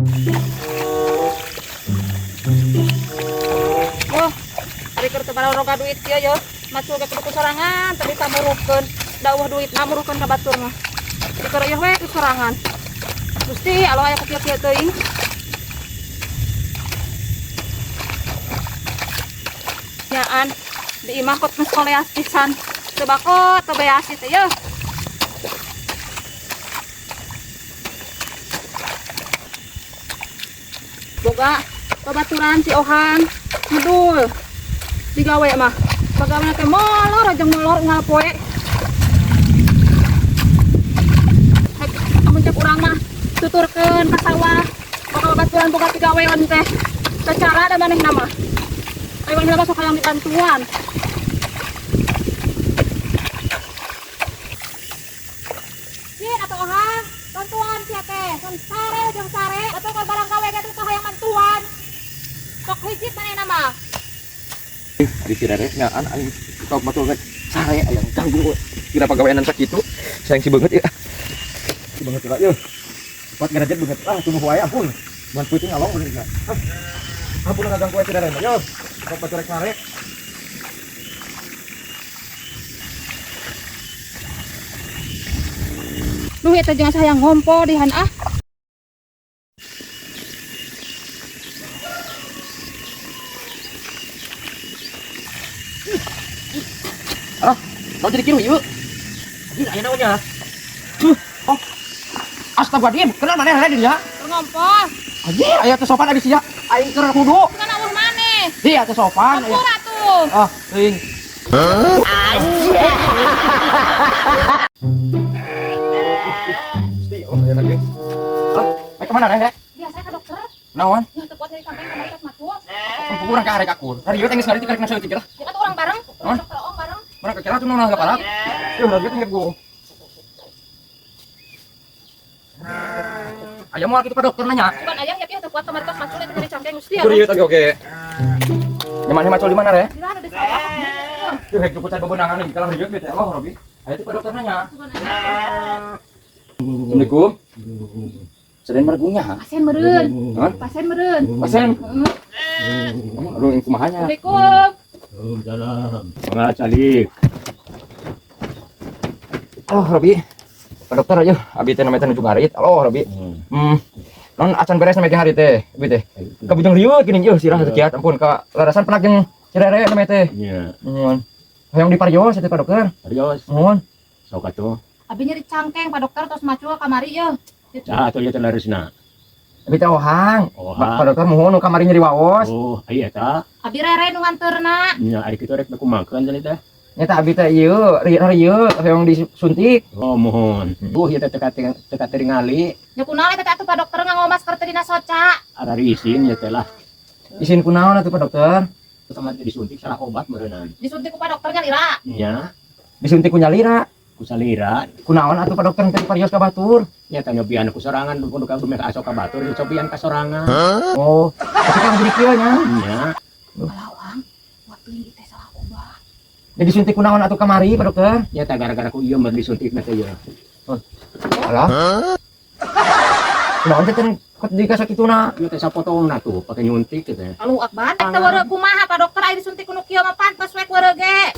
Wah, ari keur teu baroga duit kieu yo. Macul ge kudu ku sorangan, teu bisa muruhkeun. Da euweuh duitna muruhkeun ka batur mah. Keur ieu we ku sorangan. Gusti, Allah aya ku kieu-kieu teuing. Nyaan di imah kot geus koleas pisan. Teu bakot, teu beas teh yeuh. Boga babaturan si Ohang ngedul digawe mah. Pagawean teh molor aja molor unggal poe. Hek amun cek urang mah tuturkeun ka sawah. Boga babaturan boga pigawean teh. Secara da manehna mah. Ayo manehna mah sok hayang dibantuan. Cin atau Ohang, bantuan sia teh. Kan sare jeung sare atau kalau barang gawe ge teh hayang bantuan. Sok hijit manehna mah. Di si Rere nyaan aing tok batul rek sare aya ganggu kira pagaweanan sakitu sayang si beungeut ieu. Si beungeut lah yeuh. Cepat ngarajet beungeut ah tunggu wae ampun. Mun peuting along bener. Ampun ngaganggu wae si Rere mah yeuh. Tok batul rek sare. Duh eta jangan sayang ngompo dihan ah. Alah, kau jadi kiru ieu. Anjir aya naon nya? Huh, oh. Astagfirullahaladzim, kenal maneh Rere di dinya? Keur ngompo. Anjir, aya teu sopan ari sia. Aing keur wudu. Kumaha eueuh maneh? Iya teu sopan. Ampun atuh. Ah, teuing. Gusti, oh aya lagi. Ah, baik kemana Rere? Biasa ka dokter. Naon? Ya teu kuat dari sampai kamari tos macul. Urang ka arek akur. Rarieu teh geus ngariti karek nasi leutik lah. Ya atuh urang bareng. Naon? Dokter Oong bareng. Urang ka kira tuh naon lah parah. Yuh, rarieu teh gua. Aya moal kitu ka dokter nanya. Cuman ayah ya teu kuat kamari tos macul eta jadi cangkeng Gusti ya. Curieu tadi oke. Nyaman macul di mana, Re? Di mana di sawah? Yuh, hek cukup cai bebenangan nih kalau rarieu teh Allah Robi. Aya teh ka dokter nanya. Cuman ayah. Assalamualaikum. Seden mergunya, ha? Pasien meureun. Hah? Pasien meureun. Pasien. Heeh. Aduh, yang kumahanya. Assalamualaikum. Waalaikumsalam. Mangga calik. Halo, Robi. Pak dokter aja, abi teh namanya teh nuju ngarit. Halo, Robi. Non acan beres namanya teh hari teh, abi teh. Kabujung rieu gini yeuh sirah teh kiat ampun ka larasan penak jeung cirere namanya teh. Nya, Nuhun. Hayang diparios teh Pak dokter. serius. Nuhun. Sok atuh. Abi nyeri cangkeng Pak dokter tos macul kamari yeuh. Saha atuh ieu teh leresna? Abi teh ohang. Ohang. Pak dokter muhun nu kamari nyeri waos. Oh, aya eta. Abi rere nu nganteurna. Nya ari kitu rek kumakeun cenah teh. Nyata abi teh ieu, rieu hayang disuntik. Oh, mohon. Buh ieu teh teka tingali. Nya kunaon eta teh atuh Pak dokter nganggo masker teh dina soca. Arari isin ieu teh lah. Isin kunaon atuh Pak dokter? Sama disuntik salah obat meureunnan. Disuntik ku Pak dokter nya lira. Nya, Disuntik ku nyalira. ku salira. Kunaon atuh Pak dokter teh diparios ka batur? Nya teh nyobian ku sorangan kudu ka dumeh asok ka batur dicobian ka sorangan. Oh, tapi kan jadi kieu nya. Nya, Kalawang, waktu ini teh salah obat. Jadi disuntik kunaon atuh kamari Pak dokter? nya teh gara-gara ku ieu meur disuntik na teh ieu. Alah. Kunaon teh kot di kasakituna? Ieu teh sapotongna tuh pake nyuntik teh. Allahu akbar. Teh weureu kumaha Pak dokter aya disuntik ku nu kieu mah pantes we weureu ge.